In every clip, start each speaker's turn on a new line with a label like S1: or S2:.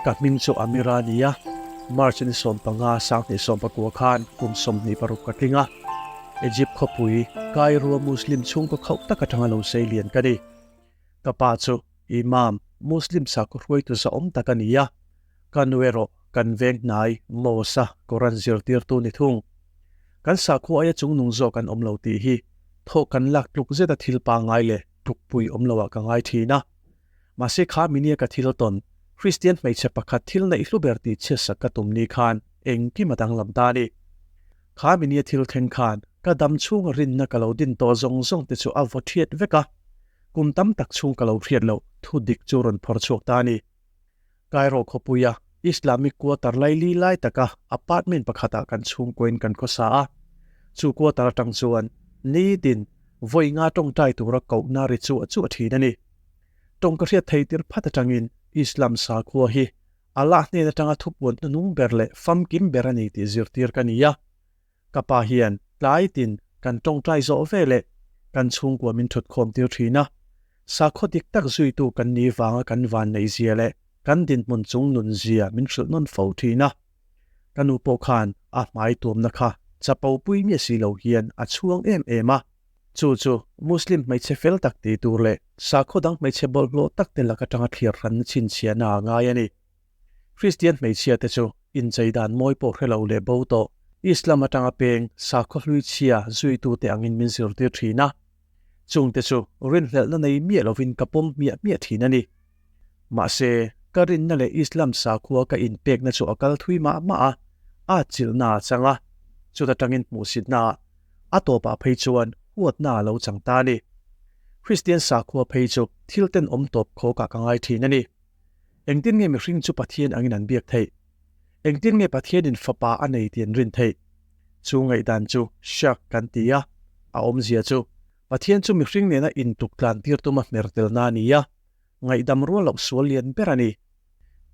S1: Ka hming chu Amira a ni a, March ni 15 2019 khan kum 26 ka tling a. Egypt khawpui Cairo-a Muslim chhungkaw khauh tak atanga lo sei lian ka ni. Ka pa chu Imam, Muslim sakhaw hruaitu zahawm tak a ni a, ka nu erawh kan veng hnai Mosque-a Quran zirtirtu ni thung. Kan sakhua aia chungnung zawk an awm lo tih hi thawh kan lak tluk zeta thil pangngai leh tlukpui awm loah ka ngai thin a. Mahse kha minia ka thil tawn, Kristian hmeichhe pakhat thil neih hlu ber tih chhiatsak ka tum ni khan engkim a danglam ta a ni. Kha minia thil thleng khan ka dam chhunga rinna ka lo din tawh zawng zawng te chu a vaw thiat vek a, kum tam tak chhung ka lo hriat loh thu dik chu rawn phawrh chhuak ta a ni. Cairo khawpuia Islamic quarter laili lai taka apartment pakhatah kan chhungkuain kan khawsa a, chu quarter atang chuan nitin vawi nga tawngtai tura kohna ri chu a chuah thin a ni. Tawng ka hriat thei tir phat atangin Islam sakhua hi Allah hnen atanga thupuan hnunung ber leh famkim ber a ni tih zirtir ka ni a. Ka pa hian tlai tin kan tawngtai zawh ve leh kan chhungkua min thut khawm tir thin a, sakhaw dik tak zuitu kan ni vanga kan van neih zia leh kan dinhmun chung nun zia min hrilh nawn fo thin a. Ka nu pawh khan a hmai tuamna kha chapo pui miah si lo hian a chhuang em em a. Chu chu Muslim hmeichhe fel tak ti tur leh sakhaw dang hmeichhe bawlhhlawh tak te lak atanga thliar hranna chhinchhiahna a ngai a ni. Kristian hmeichhia te chu inchei dan mawi pawh hre lo leh bo tawh Islam atanga peng sakhaw hlui chhia zuitute angin min zirtir thin a. Chungte chu rinhlelhna nei miah lovin ka pawm hmiah hmiah thin a ni. Mahse, ka rinna leh Islam sakhua ka inpekna chu a kal thui mah mah a, a chilhna a chang a, chuta tangin hmuhsitna ah a tawpah phei chuan huatna a lo chang ta a ni. Kristian sakhua phei chu thil tenawm tawp khawkah ka ngai thin a ni. Engtin nge mihring chu Pathian angin an biak theih? Engtin nge Pathianin fapa a nei tih an rin theih? Chu ngaihdan chu shirk kan ti a, a awmzia chu Pathian chu mihring nena intuk tlan tir tuma hmer telna a ni a, ngaihdam rual loh sual lian ber a ni.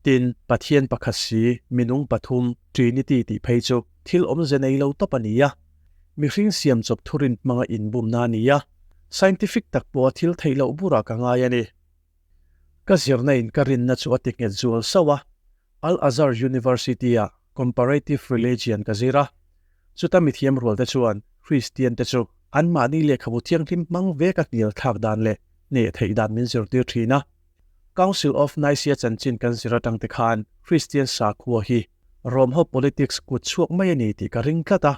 S1: Tin, Pathian pakhat si, minung pathum, Trinity tih phei chu thil awmze nei lo tawp a ni a, mihring siam chawp thurin hmanga inbumna a ni a, scientific tak pawha thil theih loh burah ka ngai a ni. Ka zirna in ka rinna chu a ti nghet zual sauh a, Al Azhar University ah Comparative Religion ka zir a, chuta mithiam rual te chuan Kristian te chu anmahni lehkhabu thianghlim hmang vek a hnial thlak dan leh hneh theih dan min zirtir thin a. Council of Nicaea chanchin kan zir atang te khan Kristian sakhua hi Rom ho politics kut chhuak mai a ni tih ka ring tlat a,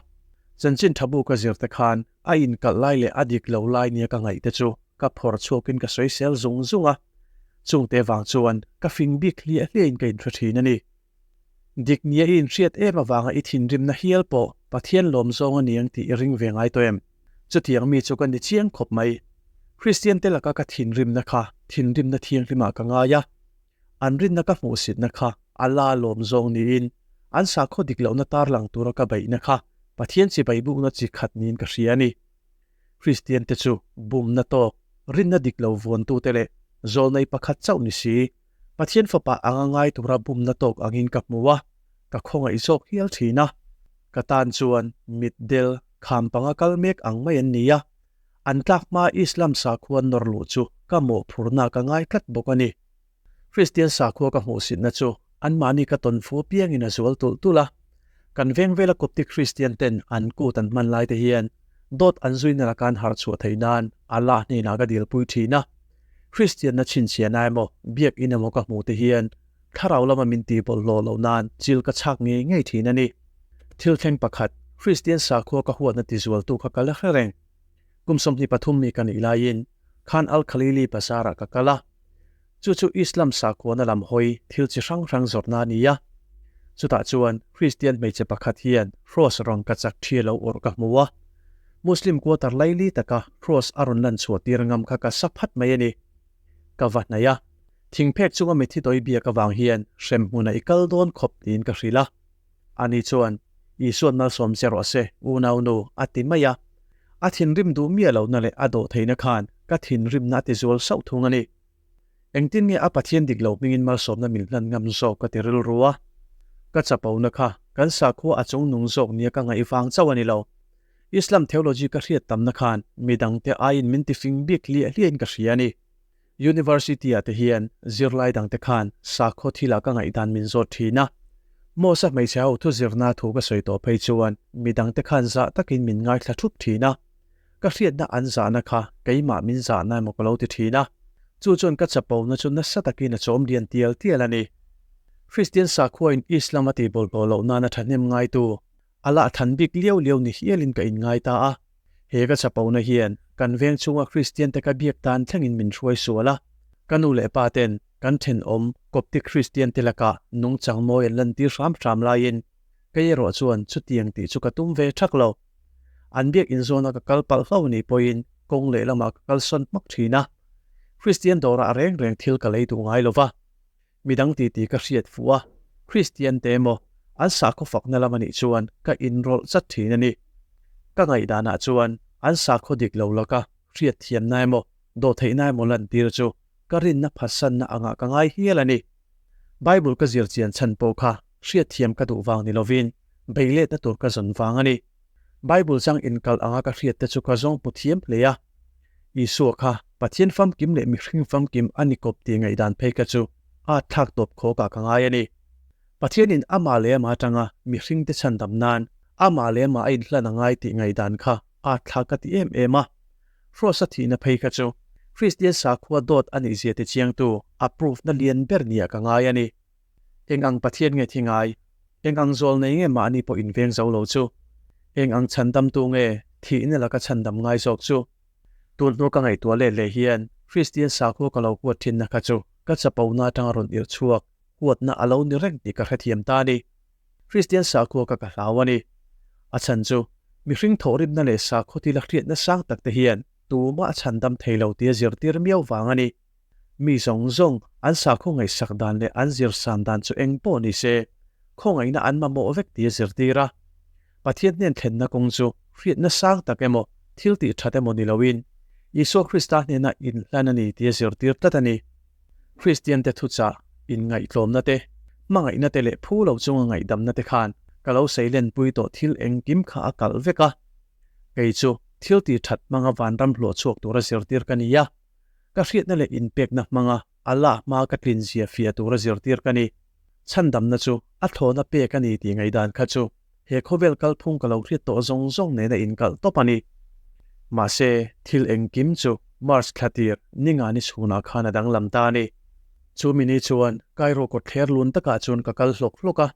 S1: chanchin tha bu ka zir te khan a inkalh lai leh a dik lo lai nia ka ngaih te chu ka phawrh chhuakin ka sawisel zung zung a, chungte vang chuan ka fing bik hliah hliahin ka inhre thin a ni. Dik nia i inhriat em avanga i thinrimna hial pawh Pathian lawm zawng a ni ang tih i ring ve ngai tawh em? Chutiang mi chu ka ni chiang khawp mai. Kristian te laka ka thinrimna kha thinrimna thianghlimah ka ngai a, an rinna ka hmuhsitna kha Allah lawm zawng niin an sakhaw dik lohna tarlang tura ka beihna kha Pathian chibai bukna chi khat niin ka hria a ni. Kristian te chu bumna tawk, rinna dik lo vuantute leh zawlnei pakhat chauh ni si, Pathian fapa anga ngai tura bumna tawk angin ka hmu a, ka khawngaih zawk hial thin a. Ka tan chuan mitdel kham panga kal mek ang mai an ni a, an tlak hmaa Islam sakhua nawr luh chu ka mawhphurhna ka ngai tlat bawk a ni. Kristian sakhua ka hmuhsitna chu anmahni ka tawn fu apiangin a zual tulh tulh a. Kan veng vela Coptic Kristian ten an kut an hman lai te hian dawt an zuina laka an harh chhuah theih nan Allah hnenah ka dilpui thin a. Kristianna chhinchhiahna emaw biakinn emaw ka hmuh te hian thlarau lama min tihbawlhhlawh loh nan chil ka chhak ngei ngei thin a ni. Thil thleng pakhat, Kristian sakhua ka huatna tizualtu kha ka la hre reng. Kum 23 mi ka nih laiin Khan al-Khalili bazar-ah ka kal a. Chu chu Islam sakhuana lam hawi thil chi hrang hrang zawrhna a ni a. Chutah chuan Kristian hmeichhe pakhat hian cross rawng ka chak thi lo awrh ka hmu a. Muslim quarter laili taka cross a rawn lan chhuah tir ngam kha ka sa phat mai a ni. Ka va hnaih a, thingphek chunga mithi tawi biak avang hian hrem hmunah i kal dawn khawp tiin ka hrilh a. Ani chuan, Isuan malsawm che rawh se, unaunu, a ti mai a. A thinrim duh miah lohna leh a dawh theihna khan ka thinrimna a ti zual sauh thung a ni. Engtin nge a Pathian dik lo hmingin malsawmna min hlan ngam zawk ka ti rilru a. Ka chapona kha kan sakhua a chungnung zawk nia ka ngaih vang chauh a ni lo. Islam theology ka hriat tamna khan midangte aiin min tifing bik hliah hliahin ka hria a ni. University-ah te hian zirlai dangte khan sakhaw thilah ka ngaihdan min zawt thin a. Mos-a hmeichhe ho thu zirna thu ka sawi tawh phei chuan mi dangte khan zah takin min ngaithla thup thin a. Ka hriatna an zahna kha keimah min zahna emaw ka lo ti thin a. Chu chuan ka chapona chu nasa takin a chawm lian tial tial a ni. Kristian sakhuain Islam a tihbawlhhlawh loh nana thahnem ngaitu a lah than bik liau liau ni hialin ka inngai ta a. He ka chapona hian kan veng chhunga Kristian te ka biak tan thlengin min hruai sual a. Ka nu leh pa ten kan thenawm Coptic Kristian te lakah nungchang mawi an lantir hram hram laiin kei erawh chuan chutiang tih chu ka tum ve thak lo. An biak inzawna ka kal palh hlo ni pawhin kawng lehlamah ka kalsawn hmak thin a. Kristian dawrah reng reng thil ka lei duh ngai lo va. Midang titi ka hriat fuh a, Kristian te emaw an sakhaw fakna lam anih chuan ka inrawlh chat thin a ni. Ka ngaihdanah chuan an sakhaw dik lo laka hriat thiamna emaw dawhtheihna emaw lantir chu ka rinna phatsanna angah ka ngai hial a ni. Bible ka zir chian chhan pawh kha hriat thiam ka duh vang ni lovin beiletna tur ka zawn vang a ni. Bible chang inkalh anga ka hriat te chu ka zawng hmu thiam hle a. Isua kha Pathian famkim leh mihring famkim a ni kawp tih ngaihdan phei kha chu a thlak tawp khawkah ka ngai a ni. Pathianin amah leh amah atanga mihringte chhandam nan amah leh amah a inhlan a ngai tih ngaihdan kha a thlak ka ti em em a. Hruasa thihna phei kha chu Kristian sakhua dawt a nihzia tichiangtu a proof na lian ber niah ka ngai a ni. Eng ang Pathian nge thi ngai? Eng ang zawl nei nge mahni pawh inveng zo lo chu? Eng ang chhandamtu nge thihna laka chhandam ngai zawk chu? Tun hnu ka ngaihtuah let leh hian Kristian sakhua ka lo huat thinna kha chu ka chapona atanga rawn irh chhuak huatna a lo ni reng tih ka hrethiam ta a ni. Kristian sakhua ka ka hlau a ni. A chhan chu mihring thawhrimna leh sakhaw thila hriatna sang tak te hian tumah a chhandam thei lo tia zirtir miau vang a ni. Mi zawng zawng an sakhaw ngaihsak dan leh an zir san dan chu eng pawh ni se, khawngaihna an mamawh vek tih a zirtir a. Pathian hnen thlenna kawng chu hriatna sang tak emaw, thil tih that emaw ni loin, Isua Krista hnena inhlan a ni tih a zirtir tlat a ni. Kristiante thuchah, inngaihtlawmna te, hmangaihna te leh phu lo chunga ngaihdamna te khan ka lo seilenpui tawh thil engkim kha a kalh vek a. Kei chu thil tih that hmanga vanram hlawh chhuak tura zirtir ka ni a. Ka hriatna leh inpekna hmanga Allah hmaa ka tlin zia fiah tura zirtir ka ni. Chhandamna chu a thlawna pek a ni tih ngaihdan kha chu he khawvel kalphung ka lo hriat tawh zawng zawng nena inkalh tawp a ni. Mahse, thil engkim chu March thla tir ningani chhunah khan a danglam ta a ni. Chu mi ni chuan Cairo kawtthler lun takah chuan ka kal hlawk hlawk a,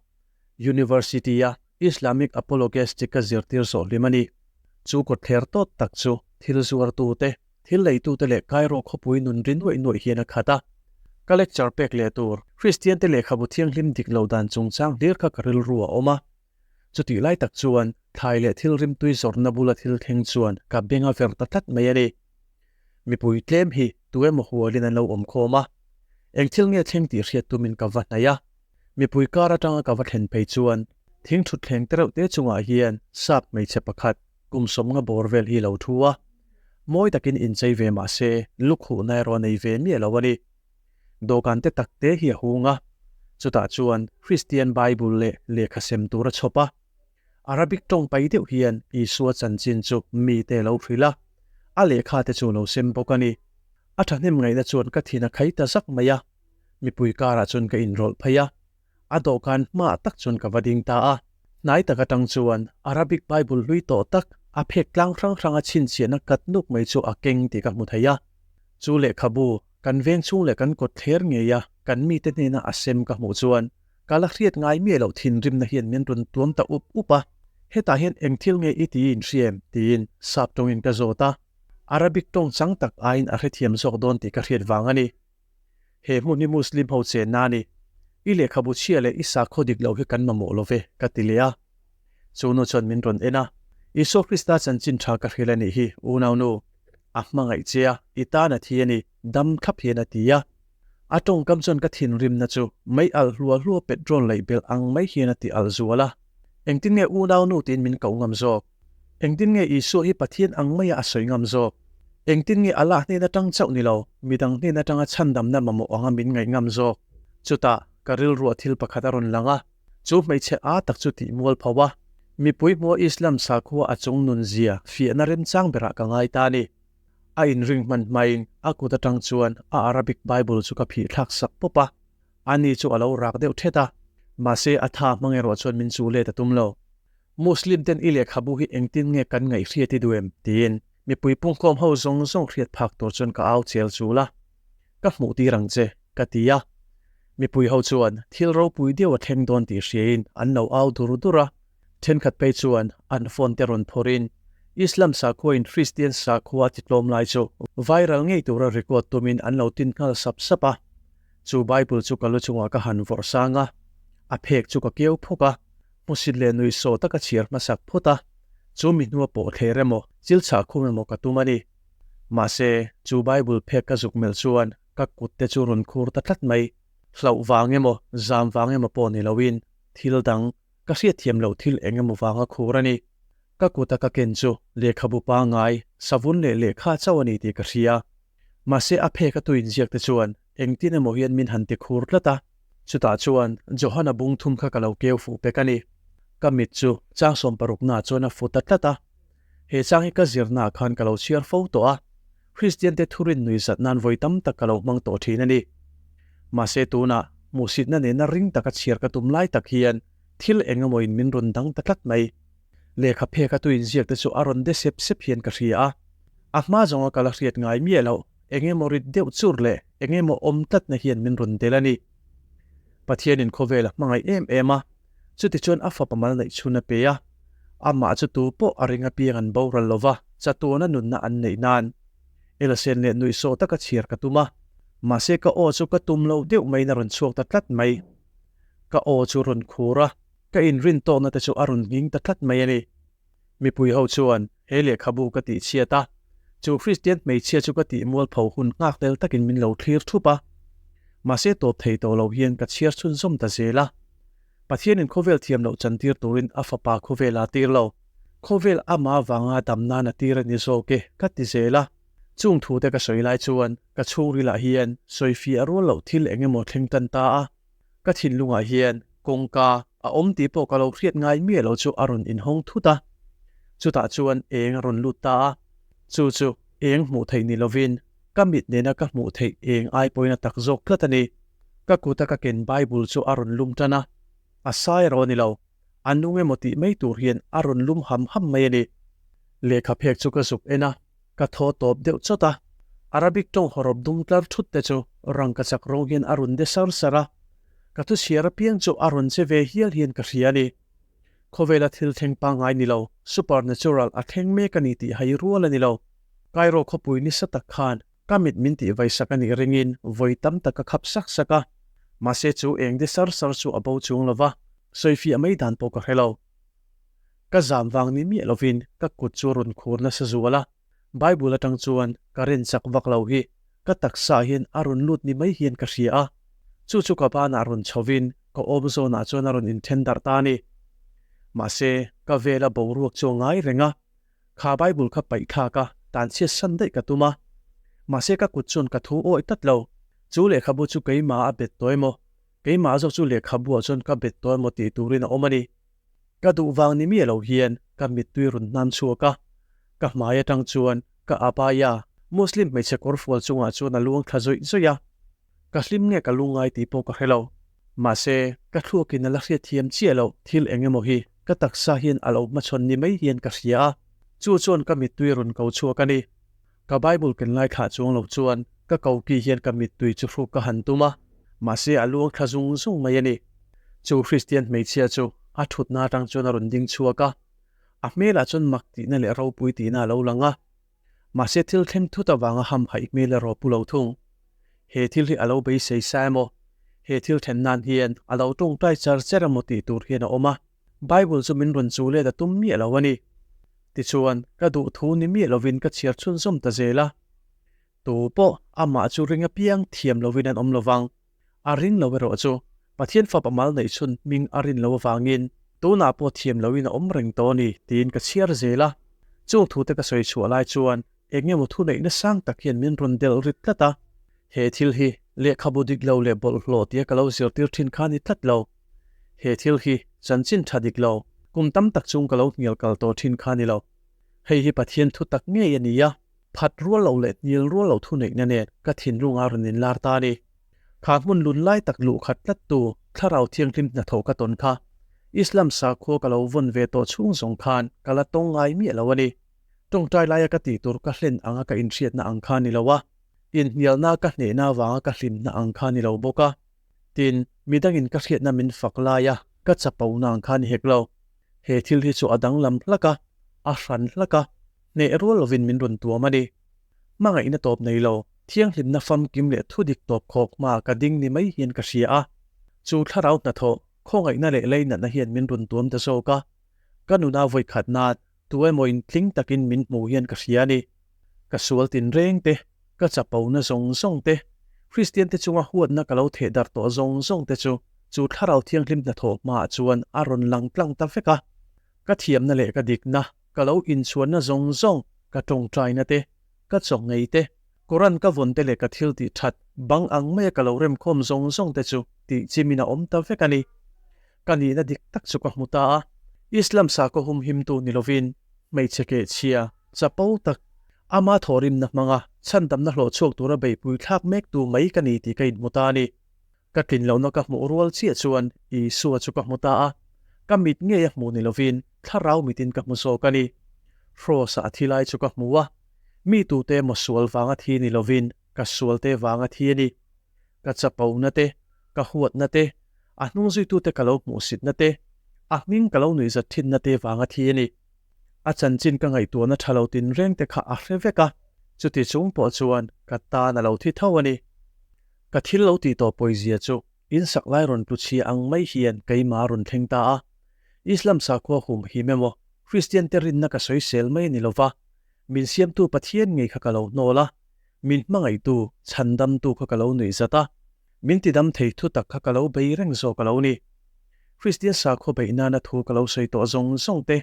S1: University-a Islamic Apologistic ka zirtir zawh hlim a ni. Chu kawtthler tawt tak chu thil zuartute, Thil leitute leh Cairo khawpui nun ri nuaih nuaih hian a khat a. Ka lecture pek leh tur, Kristiante lehkhabu thianghlim dik lo dan chungchang hlir kha ka rilru a awm a. Chutih lai tak chuan thlai leh thil rimtui zawrhna bula thil thleng chuan ka beng a ver ta tlat mai a ni. Mipui tlem hi tu emaw hualin an lo awm khawm a. Eng thil nge thleng tih hriat tumin ka va hnaih a. Mipui kar atanga ka va thlen phei chuan thing thutthleng te reuh te chungah hian sap hmeichhe pakhat, Kum sawmnga bawr vel hi lo thu a, mawi takin inchei ve mah se lukhuhna erawh a nei ve miah lo a ni. Dawhkan te tak te hi a hung a, chutah chuan Kristian Bible leh lehkha sem tur a chhawp a. Arabic tawng pai deuh hian Isua chanchin chu mite a lo hrilh a, a lehkha te chu a lo sem bawk a ni. A thahnem ngaihna chuan ka thin a khai ta zak mai a, mipui karah chuan ka inrawlh phei a. A dawhkan hmaah tak chuan ka va ding ta a. Hnai tak atang chuan Arabic Bible hlui tawh tak a phek tlang hrang hranga chhinchhiahna kat nuk mai chu a keng tih ka hmu thei a. Chu lehkhabu kan veng chhung leh kan kawt thler ngeia kan mite hnena a sem ka hmuh chuan ka la hriat ngai miah loh thinrimna hian min rawn tuam ta up up a. Hetah hian eng thil nge i ti in hria em? tiin sap tawngin ka zawt a. Arabic tawng chang tak aiin a hrethiam zawk dawn tih ka hriat vang a ni. He hmun hi Muslim ho chenna a ni. I lehkhabu chhia leh i sakhaw dik lo hi kan mamawh lo ve, ka ti leh a. Chu nu chuan min rawn en a, Isua Krista chanchin tha ka hrilh a nih hi, unaunu. A hmangaih che a, i tan a thi a ni, dam thlap hian a ti a. A tawngkam chuan ka thinrimna chu mei alh hluah hluah petrol leih belh ang mai hian a ti alh zual a. Engtin nge unaunu tiin min koh ngam zawk? Engtin nge Isua hi Pathian ang maia a sawi ngam zawk? Engtin nge Allah hnen atang chauh ni lo, midang hnen atanga chhandamna mamawh anga min ngaih ngam zawk? Chutah, ka rilruah thil pakhat a rawn lang a, chu hmeichhe â tak chu tih mual pho a, mipui hmua Islam sakhua a chung nun zia fiahna remchang berah ka ngai ta a ni. A inring hman hmain a kut atang chuan a Arabic Bible chu ka phih thlak sak pawp a. Ani chu a lo rak deuh thet a, mahse a tha hmang erawh chuan min chu let a tum lo. Muslim ten i lehkhabu hi engtin nge kan ngaihhriat i duh em? tiin mipui pungkhawm ho zawng zawng hriat phak tur chuan ka au chel chul a. Ka hmuh tir ang che, ka ti a. Mipui ho chuan thil ropui deuh a thleng dawn tih hriain an lo au dur dur a. Thenkhat phei chuan an phone te rawn phawrhin Islam sakhuain Christian sakhua a ti tlawm lai chu viral ngei tura record tumin an lo tin nghal sap sap a. Chu Bible chu ka lu chungah ka han vawrh sang a, a phek chu ka keu phawk a, hmusit leh nuihsawh taka chhiar hmasak phawt a, chu mi hnua pawh thler emaw, chil chhah khum emaw ka tum a ni. Mahse, chu Bible phek ka zuk melh chuan ka kut te chu rawn khur ta tlat mai. Hlauh vang emaw, zam vang emaw pawh ni loin thil dang ka hriatthiam loh thil eng emaw vanga khur a ni. Ka kuta ka ken chu lehkhabu pangngai, savun leh lehkha chauh a ni tih ka hria. Mahse a phek a tu inziak te chuan engtin emaw hian min han ti khur tlat a. Chutah chuan Johana bung thum kha ka lo keu fuh pek a ni. Ka mit chu chang sawmparuknaah chuan a fu ta tlat a. He chang hi ka zirnaah khan ka lo chhiar fo tawh a, Kristian te thurin nui zat nan vawi tam tak ka lo hmang tawh thin a ni. Mahse tunah hmuhsitna nena ring taka chhiar ka tum lai tak hian thil eng emaw in min rawn dang ta tlat mai. Lehkha phek a tu inziak te chu a rawn de sep sep hian ka hria a, a hma zawnga ka la hriat ngai miah loh eng emaw rit deuh chur leh eng emaw awm tlatna hian min rawn del a ni. Pathianin khawvel a hmangaih em em a, chutichuan a fapa mal neih chhun a pe a, amah chu tu pawh a ring apiang an boral lo va, chatuana nunna an neih nan. Elsen leh nuihsawh taka chhiar ka tum a, mahse ka aw chu ka tum loh deuh maiin a rawn chhuak ta tlat mai. Ka aw chu rawn khur a, ka inrin tawkna te chu a rawn nghing ta tlat mai a ni. Mipui ho chuan he lehkhabu ka tih chhiat a, chu Kristian hmeichhia chu ka tih mualpho hun nghak tel takin min lo thlir thup a. Mahse tawp thei tawh lo hian ka chhiar chhunzawm ta zel a. Pathianin khawvel thiam loh chantir turin a fapa khawvel a tir lo. Khawvel ama vanga dam nan a tir a ni zawk e, ka ti zel a. Chung thute ka sawi lai chuan ka chhungrilah hian sawifiah rual loh thil eng emaw thleng tan ta a. Ka thinlungah hian kawngka a awm tih pawh ka lo hriat ngai miah lo chu a rawn inhawng thut a. Chutah chuan eng a rawn lut ta a. Chu chu eng hmuh theih ni lovin ka mit nena ka hmuh theih eng ai pawhin a tak zawk tlat a ni. Ka kuta ka ken Bible chu a rawn lum tan a, a sai erawh a ni lo, a nung emaw tih mai tur hian a rawn lum ham ham mai a ni. Lehkha phek chu ka zuk en a, ka thaw tawp deuh chawt a, Arabic tawng hawrawp dum tlar thut te chu rangka chak rawng hian a rawn de sar sar a, ka thu chhiar apiang chu a rawn che ve hial hian ka hria a ni. Khawvela thil thleng pangngai ni lo, supernatural a thleng mek a ni tih hai rual a ni lo. Cairo khawpui nisa tak khan Ka mit min tih vaisak a nih ringin vawi tam tak ka khap sak sak a, mahse chu eng de sar sar chu a bo chung lo va, sawifiah mai dan pawh ka hre lo. Ka zam vang ni miah lovin ka kut chu a rawn khur nasa zual a, Bible atang chuan ka ren chak vak lo hi ka taksa hian a rawn lut ni mai hian ka hria a, chu chu ka banah rawn chhovin ka awm zawnah chuan a rawn inthen darh ta a ni. Mahse ka vela boruak chu a ngai reng a, Kha Bible kha paih thlak a, tan chhiat san daih ka tum a. Mahse ka kut chuan ka thu awih tlat lo. Chu lehkhabu chu keimah a bet tawh emaw, keimah zawk chu lehkhabuah chuan ka bet tawh emaw tih turin a awm a ni. Ka duh vang ni miah lo hian ka mittui rawn hnan chhuak a, ka hmai atang chuan ka abaya, Muslim hmeichhe kawrfual chungah chuan a luang thla zawih zawih a. Ka hlim nge ka lungngai tih pawh ka hre lo. Mahse, ka thluakin a la hriatthiam chiah loh thil eng emaw hi ka taksa hian a lo hmachhawn ni mai hian ka hria a, chu chuan ka mittui a rawn ko chhuak a ni. Ka Bible ken lai thlah chuang lo chuan ka koki hian ka mittui chu hruk ka han tum a, mahse a luang thla zung zung mai a ni. Chu Kristian hmeichhia chu a thutna atang chuan a rawn ding chhuak a, a hmelah chuan mak tihna leh ropui tihna a lo lang a. Mahse thil thleng thut avanga hamhaih hmel erawh pu lo thung. He thil hi a lo beisei sa emaw, he thil then nan hian a lo tawngtai char char emaw tih tur hian a awm a, Bible chu min rawn chu let a tum miah lo a ni. Tichuan, ka duh thu ni miah lovin ka chhiar chhunzawm ta zel a. Tu pawh amah chu ring apiang thiam lovin an awm lovang. A ring lo erawh chu Pathian fapa mal neih chhun hming a rin lo avangin tunah pawh thiam loin a awm reng tawh a ni tiin ka chhiar zel a. Chung thute ka sawi chhuah lai chuan eng emaw thuneihna sang tak hian min rawn delh rit tlat a. He thil hi lehkhabu dik lo leh bawlhhlawh tia ka lo zirtir thin kha a ni tlat lo. He thil hi chanchin tha dik lo, kum tam tak chung ka lo hnial kal tawh thin kha a ni lo. Hei hi Pathian thu tak ngei a ni a. Phat rual lo leh hnial rual lo thuneihna nen ka thinlung a rawn inlar ta a ni. Kha hmun lun lai tak luh khat tlattu Thlarau Thianghlim hnathawh ka tawn kha Islam sakhua ka lo vawn ve tawh chhung zawng khan ka la tawng ngai miah lo a ni. Tawngtai laia ka tih tur ka hlen anga ka inhriatna ang kha ni lo a, inhnialna ka hnehna avanga ka hlimna ang kha ni lo bawk a. Tin, midangin ka hriatna min fak laia ka chapona ang kha ni hek lo. He thil hi chu a danglam hlak a, a hran hlak a, hneh rual lovin min rawn tuam a ni. Hmangaihna tawp nei lo, thianghlimna famkim leh thudik tawp khawk hmaah ka ding ni mai hian ka hria a. Chu thlarau hnathawh, khawngaihna leh leinatna hian min rawn tuam ta zawk a. Ka nuna vawikhat nan tu emaw in tling takin min hmu hian ka hria a ni. Ka sual tinreng te, ka chapona zawng zawng te, Kristian te chunga huatna ka lo theh darh tawh zawng zawng te chu chu thlarau thianghlim hnathawh hmaah chuan a rawn lang tlang ta vek a. Ka thiamna leh ka dikna, ka lo inchhuanna zawng zawng, ka tawngtaina te, ka chaw ngei te, Koran ka vawn te leh ka thil tih that bang ang maia ka lo remkhawm zawng zawng te chu tih chimin a awm ta vek a ni. Ka nihna dik tak chu ka hmu ta a, Islam sakhaw humhimtu ni lovin hmeichhe kehchhia, chapo tak, ama thawhrimna hmanga chhandamna hlawh chhuak tura beihpui thlak mektu mai ka ni tih ka inhmu ta a ni. Ka tlin lohna ka hmuh rual chiah chuan Isua chu ka hmu ta a, ka mit ngei a hmuh ni lovin thlarau mitin ka hmu zawk a ni. Hrawsa a thi lai chu ka hmu a, mi tute emaw sual vanga thi ni lovin ka sualte vanga thi a ni. Ka chapona te, ka huatna te, a hnungzuitute ka lo hmuhsitna te, a hming ka lo nuihzat thinna te vanga thi a ni. A chanchin ka ngaihtuahna tha lo tinreng te kha a hre vek a, chuti chung pawh chuan ka tan a lo thi tho a ni. Ka thil lo tih tawh pawizia chu insak lai rawn tlu chhia ang mai hian keimah a rawn thleng ta a. Islam sakhua hum him emaw, Kristian te rinna ka sawisel mai a ni lova, min siamtu Pathian ngei kha ka lo hnawl a, min hmangaihtu, chhandamtu kha ka lo nuihzat a, min tidam thei thu tak kha ka lo bei reng zawk a lo ni. Kristian sakhua beih nana thu ka lo sawi tawh zawng zawng te,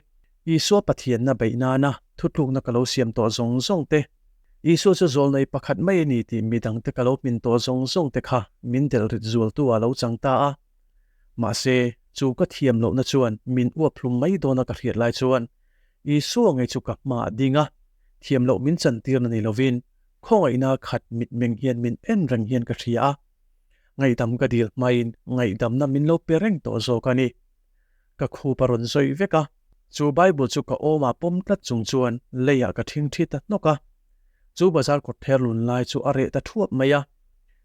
S1: Isua Pathianna beih nana thutlukna ka lo siam tawh zawng zawng te, Isua chu zawlnei pakhat mai a ni tih midangte ka lo hmin tawh zawng zawng te kha min delh rit zualtu ah lo chang ta a. Mahse, chu ka thiam lohna chuan min uap hlum mai dawna ka hriat lai chuan Isua ngei chu ka hmaah ding a, thiam loh min chantirna ni lovin khawngaihna khat mitmeng hian min en reng hian ka hria a. Ngaihdam ka dil hmain ngaihdamna min lo pe reng tawh zawk a ni. Ka khup a rawn zawih vek a, chu Bible chu ka awmah pawm tlat chung chuan leiah ka thing thi ta hnawk a. Chu bazar kawt ther lun lai chu a reh ta thuap mai a.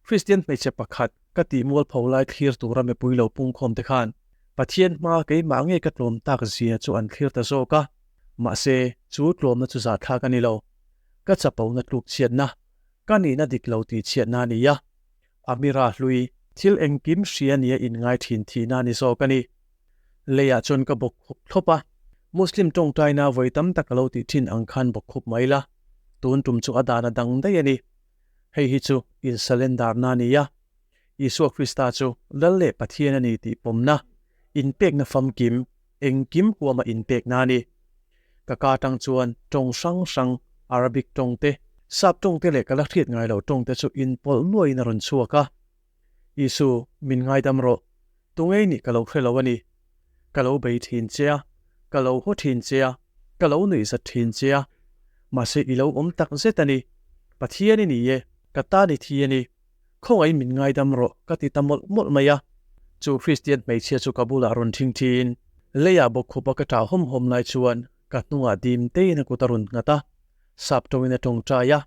S1: Kristian hmeichhe pakhat ka tih mualpho lai thlir tura mipui lo pungkhawm te khan Pathian hmaa keimah nge ka tlawm tak zia chu an thlir ta zawk a. Mahse, chu tlawmna chu zahthlak a ni lo. Ka chapona tluk chhiatna, ka nihna dik lo tih chhiatna a ni a. Amira hlui, thil engkim hria nia inngai thin thihna a ni zawk a ni. Leiah chuan ka bawk khup thlawp a, Muslim tawngtaina vawi tam tak a lo tih thin ang khan bawk khup mai la, tun tum chu a dan a dang daih a ni. Hei hi chu insalendarna a ni a, Isua Krista chu Lal leh Pathian a ni tih pawmna, inpekna famkim, engkim huama inpekna a ni. Ka ka atang chuan tawng hrang hrang, Arabic tawng te, Sap tawng te leh ka la hriat ngai loh tawng te chu inpawlh nuaiin a rawn chhuak a. Isu, min ngaidam rawh. Tungei nih ka lo hre lo a ni. Ka lo bei thin che a, ka lo haw thin che a, ka lo nuihzat thin che a. Mahse i lo awm tak zet a ni. Pathian i ni e, ka tan i thi a ni. Khawngaih min ngaidam rawh ka ti ta mawlh mawlh mai a. Chu Kristian hmeichhia chu ka bulah rawn thing thin. Leiah bawkkhupa ka ṭah hawm hawm lai chuan ka hnungah dim teiin a kut a rawn nghat a, sap tawngin a tawngtai a.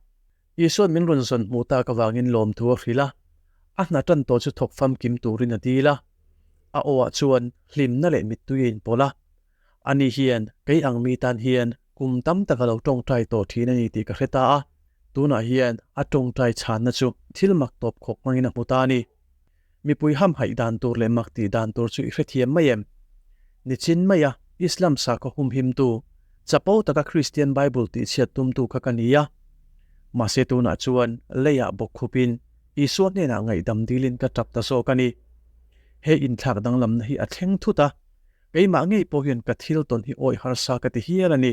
S1: Isua'n min rawn zawn hmuh tak avangin lawmthu a hrilh a, a hna tan tawh chu thawk famkim turin a dil a. A awah chuan hlimna leh mittui a inpawlh a. Ani hian kei ang mi tan hian kum tam tak a lo tawngtai tawh thin a ni tih ka hre ta a, tunah hian a tawngtai chhanna chu thil mak tawp khawk hmangin a hmu ta a ni. Mipui hamhaih dan tur leh mak tih dan tur chu i hrethiam mai em? Nichin maia Islam sakhaw humhimtu, chapo taka Kristian Bible tihchhiat tumtu kha ka ni a. Mahse tunah chuan leiah bawk khupin Isua hnenah ngaihdam dilin ka tap ta zawk a ni. He inthlak danglamna hi a thleng thut a. Keimah ngei pawh hian ka thil tawn hi awi harsa ka ti hial a ni.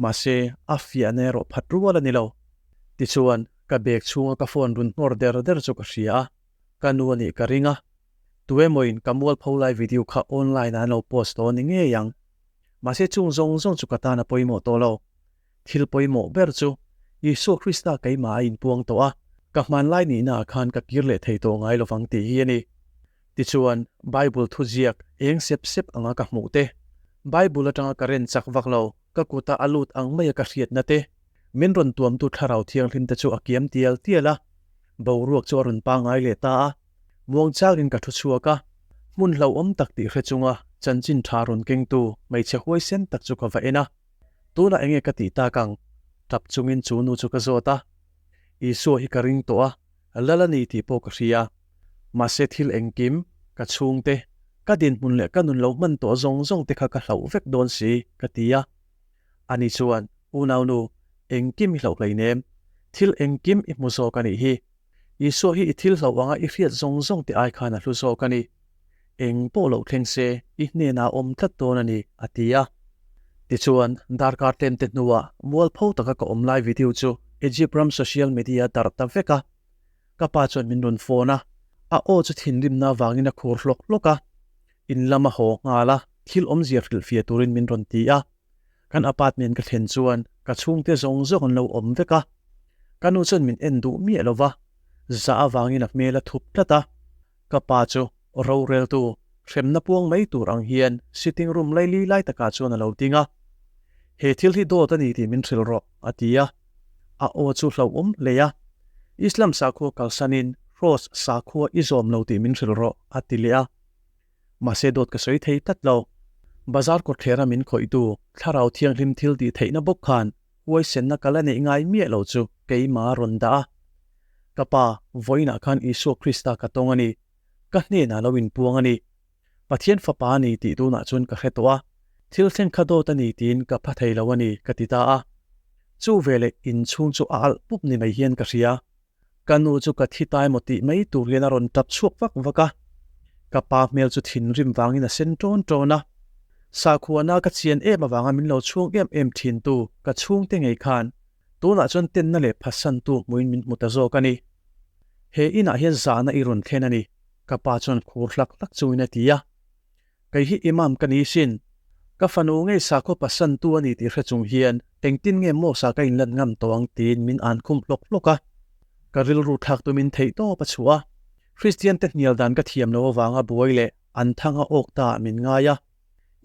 S1: Mahse, a fiahna erawh phat rual a ni lo. Tichuan, ka bag chhunga ka phone run hnawr der der chu ka hria a, ka nu a nih ka ring a. Tuemawin ka mualpho lai video kha online ah an lo post tawh a ni ngei ang. Mahse, chung zawng zawng chu ka tan a pawimawh tawh lo. Thil pawimawh ber chu, Isua Krista keimah a inpuang tawh a, ka hmanlai nihnaah khan ka kir leh thei tawh ngai lovang tih hi a ni. Tichuan, Bible thuziak eng sep sep anga ka hmuh te, Bible atanga ka ren chak vak lo, ka kuta a lut ang maia ka hriatna te, min rawn tuamtu Thlarau Thianghlim te chu a kiam tial tial a, boruak chu a rawn pangngai leh ta a. Muangchangin ka thu chhuak a, hmun hlauhawm tak tih hre chunga chanchin tha rawn kengtu hmeichhe huaisen tak chu ka va en a. Tunah enge ka tih tak ang? Tap chungin chu nu chu ka zawt a. Isua hi ka ring tawh a, lal a ni tih pawh ka hria. Mahse thil engkim, ka chhungte, ka dinhmun leh ka nun lo hman tawh zawng zawng te kha ka hlauh vek dawn si, ka ti a. Ani chuan, Unaunu, engkim i hlauh hleinem. Thil engkim i hmu zawk a nih hi. Isua hi i thil hlauh anga i hriat zawng zawng te ai khan a hlu zawk a ni. Eng pawh lo thleng se, i hnenah a awm tlat dawn a ni, a ti a. Tichuan, darkar tlemte hnuah mualpho taka ka awm lai video chu Egypt ram social media a darh ta vek a. Ka pa chuan min rawn phone a, a aw chu thinrimna avangin a khur hlawk hlawk a. In lam a haw nghal a, thil awmzia hrilhfiah turin min rawn ti a. Kan apartment ka thlen chuan ka chhungte zawng zawng an lo awm vek a, ka nu chuan min en duh miah lo va, zah avangin a hmel a thup tlat a. Ka pa chu roreltu hremna puang mai tur ang hian sitting room laili lai takah chuan a lo ding a, He thil hi dawt a ni tih min hrilh rawh, a ti a. A aw chu hlauhawm hle a, Islam sakhua kalsanin Hros sakhua i zawm lo tih min hrilh rawh, a ti leh a. Mahse dawt ka sawi thei tlat lo. Bazar kawtthler a min khawihtu Thlarau Thianghlim thil tih theihna bawk khan huaisenna ka la neih ngai miah lo chu keimah a rawn dah a. Ka pa, vawiinah khan Isua Krista ka tawng a ni. Ka hnenah lo inpuang a ni. Pathian fapa a ni tih tunah chuan ka hre tawh a. Thil thleng kha dawt a ni tiin ka pha thei lo a ni, ka ti ta a. Chu veleh inchhung chu a alh pup ni mai hian ka hria. Ka nu chu ka thi ta emaw tih mai tur hian a rawn tap chhuak vak vak a. Ka pa hmel chu thinrim vangin a sen ṭawn ṭawn a. Sakhuana ka chian em avanga min lo chhuang em em thintu ka chhungte ngei khan tunah chuan tenna leh phatsantu hmuin min hmu ta zawk a ni. He inah hian zahna i rawn thlen a ni, ka pa chuan khur hlak hlak chungin a ti a. Kei hi Imam ka ni sin. Ka fanu ngei sakhaw pasantu a ni tih hre chung hian engtin nge Mosque-ah ka inlan ngam tawh ang tiin min an khum hlawk hlawk a. Ka rilru thlak tumin theihtawp a chhuah a. Kristian te hnial dan ka thiam lo avanga buai leh an thang a awk ta ah min ngai a.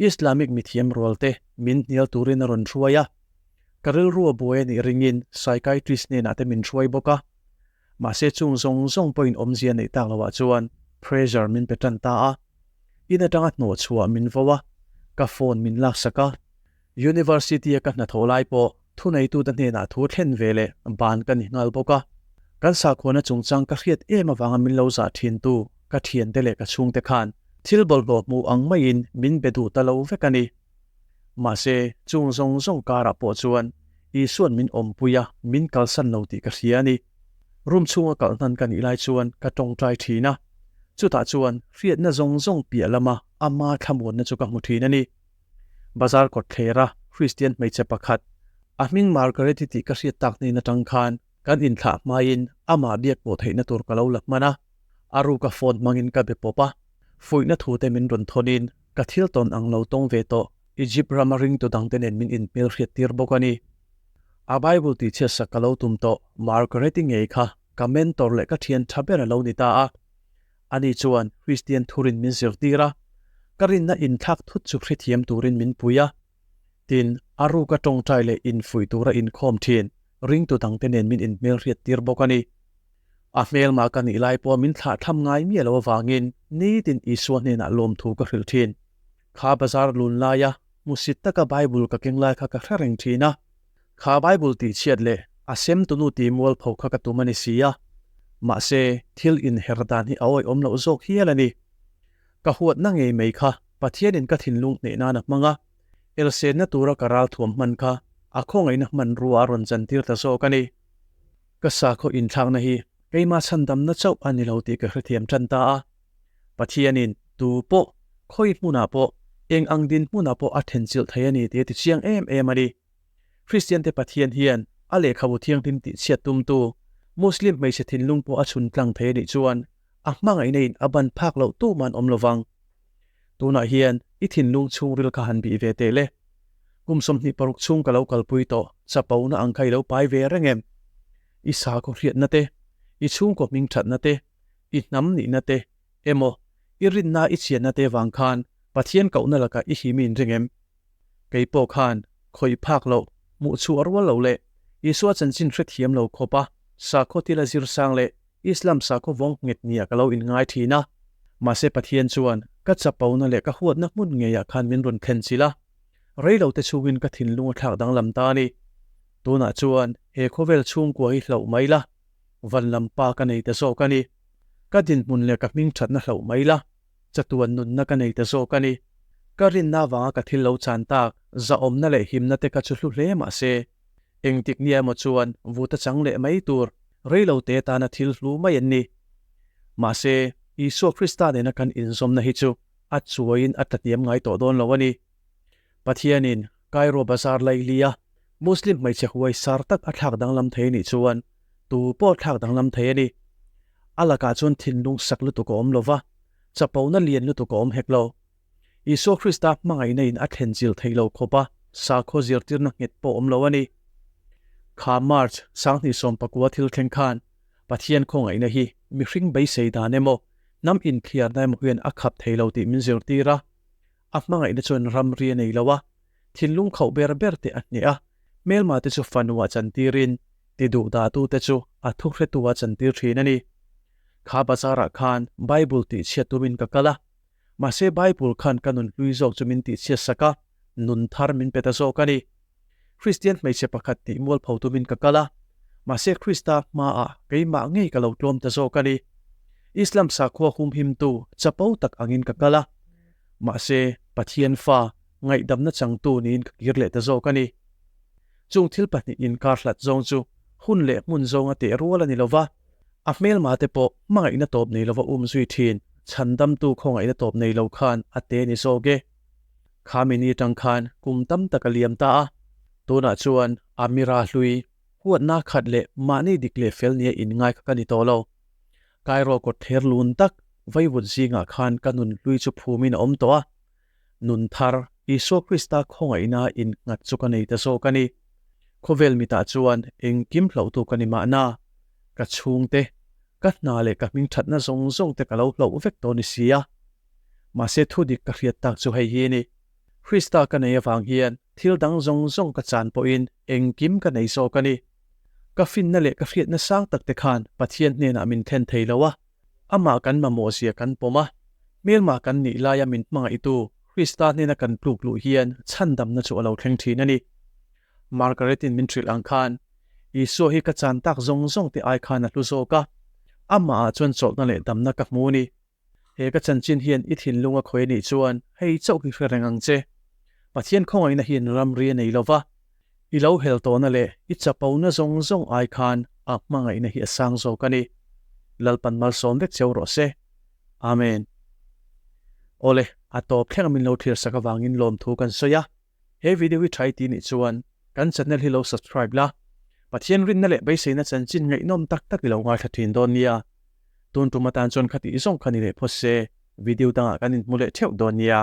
S1: Islamic mithiam rual te min hnial turin a rawn hruai a. Ka rilru a buai a nih ringin psychiatrist hnenah te min hruai bawk a. Mahse chung zawng zawng pawhin awmzia neih tak loah chuan pressure min pe tan ta a, in atanga hnawh chhuah min vo a, ka phone min laksak a. University-a ka hnathawh lai pawh thuneitute hnenah thu thlen ve leh ban ka ni nghal bawk a. Kan sakhuana chungchang ka hriat em avanga min lo zah thintu ka thiante leh ka chhungte khan thil bawlhhlawh hmuh ang maiin min be duh ta lo vek a ni. Mahse chung zawng zawng karah pawh chuan Isua'n min awmpui a, min kalsan lo tih ka hria a ni. Room chhunga kalh hnan ka nih lai chuan ka tawngtai thin a, chutah chuan hriatna zawng zawng piah lama ama thlamuanna chu ka hmu thin a ni. Bazar kawt thlera Kristian hmeichhe pakhat, a hming Margaret-i tih ka hriat tak hnen atang khan kan inthlah hmain amah biak pawh theihna tur ka lo la hman a, a ruka phone hmangin ka be pawp a, fuihna thute min rawn thawnin ka thil tawn ang lo tawng ve tawh. Egypt rama ringtu dangte nen min inhmelhriat tir bawk a ni. A Bible tihchhiat sak ka lo tum tawh Margaret-i ngei kha ka mentor leh ka thian tha ber a lo ni ta a. Ani chuan Kristian thurin min zirtir a, ka rinna inthlak thut chu hrethiam turin min pui a. Tin, a ruka tawngtai leh infuih tura inkhawm thin ringtu dangte nen min inhmelhriat tir bawk a ni. A hmelma ka nih lai pawh min thlahthlam ngai miah lo avangin nitin Isua hnenah lawmthu ka hrilh thin. Kha bazar lun laia hmusit taka Bible ka keng lai kha ka hre reng thin a. Kha Bible tihchhiat leh a sem tunu tih mualpho kha ka tum a ni si a. Mahse, thil inher dan hi a awihawm loh zawk hial a ni. Ka huatna ngei mai kha Pathianin ka thinlung hneh nan a hmang a, elsenna tura ka ralthuam hman kha a khawngaihna hmanrua a rawn chantir ta zawk a ni. Ka sakhaw inthlakna hi keimah chhandamna chauh a ni lo tih ka hrethiam tan ta a. Pathianin tu pawh, khawi hmunah pawh, eng ang din hmunah pawh a thenchilh thei a ni tih a ti chiang em em a ni. Kristiante Pathian hian a lehkhabu thianghlim tihchhiat tumtu Muslim hmeichhe thinlung pawh a chhun tlang thei a nih chuan a hmangaihna in a ban phak loh tuman awm lovang. Tunah hian i thinlung chhungril kha han bih ve teh le. Kum 26 chhung ka lo kalpui tawh chapona ang kha i lo pai ve reng em? I sakhaw hriatna te, i chhungkaw hming thatna te, i hnam nihna te, emaw i rinna i chhiatna te vang khan Pathian kohna lakah i him i inring em? Kei pawh khan khawih phak loh, hmuh chhuah rual lo leh Isua chanchin hrethiam lo khawpa sakhaw thil a zir sang leh Islam sakhaw vawng nghet nia ka lo inngai thin a. Mahse Pathian chuan ka chapona leh ka huatna hmun ngeiah khan min rawn thlen chilh a, rei lo te chhungin ka thinlung a thlak danglam ta a ni. Tunah chuan he khawvel chhungkua hi hlauh mai la, van lam pa ka nei ta zawk a ni. Ka dinhmun leh ka hming thatna hlauh mai la, chatuan nunna ka nei ta zawk a ni. Ka rinna avanga ka thil lo chan tak, zahawmna leh himna te kha chu hlu hle mah se, engtik nia emaw chuan vuta chang leh mai tur rei lo te tana thil hlu mai an ni. Mahse, Isua Krista nena kan inzawmna hi chu a chuaiin a tlahniam ngai tawh dawn lo a ni. Pathianin Cairo Bazar lailia Muslim hmeichhe huai sar tak a thlak danglam thei anih chuan tu pawh thlak danglam thei a ni. A lakah chuan thinlung sak lutuk a awm lo va, chapona lian lutuk a awm hek lo. Isua Krista hmangaihna in a thlen chilh thei lo khawp a, sakhaw zirtirna nghet pawh awm lo a ni. Kha March 2019 thil thleng khan Pathian khawngaihna hi mihring beisei dan emaw, hnam inthliarna emaw hian a khap thei lo tih min zirtir a. A hmangaihna chuan ramri a nei lo a, thinlung khauh ber ber te a hneh a, hmelma te chu fanu ah chantirin ti duh dahtute chu a thuhretu ah chantir thin a ni. Kha bazar ah khan Bible tihchhiat tumin ka kal a, mahse Bible khan ka nun hlui zawk chu min tihchhiat sak a, nun thar min pe ta zawk a ni. Kristian hmeichhe pakhat tih mualpho tumin ka kal a, mahse Krista hmaah keimah ngei ka lo tlawm ta zawk a ni. Islam sakhua humhimtu chapo tak angin ka kal a, mahse Pathian fa ngaihdamna changtu niin ka kir leh ta zawk a ni. Chung thil pahnih inkar hlat zawng chu hun leh hmun zawnga teh rual a ni lova, a hmelma te pawh hmangaihna tawp nei lova um zui thin chhandamtu khawngaihna tawp nei lo khan a te ni zawk e. Khami ni atang khan kum tam tak a liam ta a, tunah chuan Amira hlui huatna khat leh mahni dik leh fel nia inngai kha ka ni tawh lo. Cairo kawt thler lun tak vaivut zingah khan ka nun hlui chu phumin a awm tawh a, nun thar Isua Krista khawngaihna innghat chu ka nei ta zawk a ni. Khawvel mitah chuan engkim hlauhtu ka ni mahna, ka chhungte, ka hna leh ka hmingthatna zawng zawng te ka lo hlauh vek tawh ni si a. Mahse thu dik ka hriat tak chu hei hi a ni. Krista ka nei avang hian thil dang zawng zawng ka chan pawhin engkim ka nei zawk a ni. Ka finna leh ka hriatna sang tak te khan Pathian hnenah min thlen thei lo a, amah kan mamawh zia kan pawm a, hmelma kan nih laia min hmangaihtu Krista hnena kan tluk luh hian chhandamna chu a lo thleng thin a ni. Margaret-in min hrilh ang khan, Isua hi ka chan tak zawng zawng te ai khan a hlu zawk a, amahah chuan chawlhna leh damna ka hmu a ni. He ka chanchin hian i thinlung a khawi anih chuan hei chauh hi hre reng ang che. Pathian khawngaihna hian ramri a nei lova, i lo hel tawhna leh i chapona zawng zawng ai khan a hmangaihna hi a sang zawk a ni. Lalpan malsawm vek cheu rawh se. Amen. Awle, a tawp thleng a min lo thlir sak avangin lawmthu kan sawi a. He video hi tha i ti nih chuan kan channel hi lo subscribe la, Pathian rinna leh beiseina chanchin ngaihnawm tak tak i lo ngaithla thin dawn nia. Tun tum atan chuan khatih zawng kha ni leh phawt se, video dangah kan inhmu leh theuh dawn nia.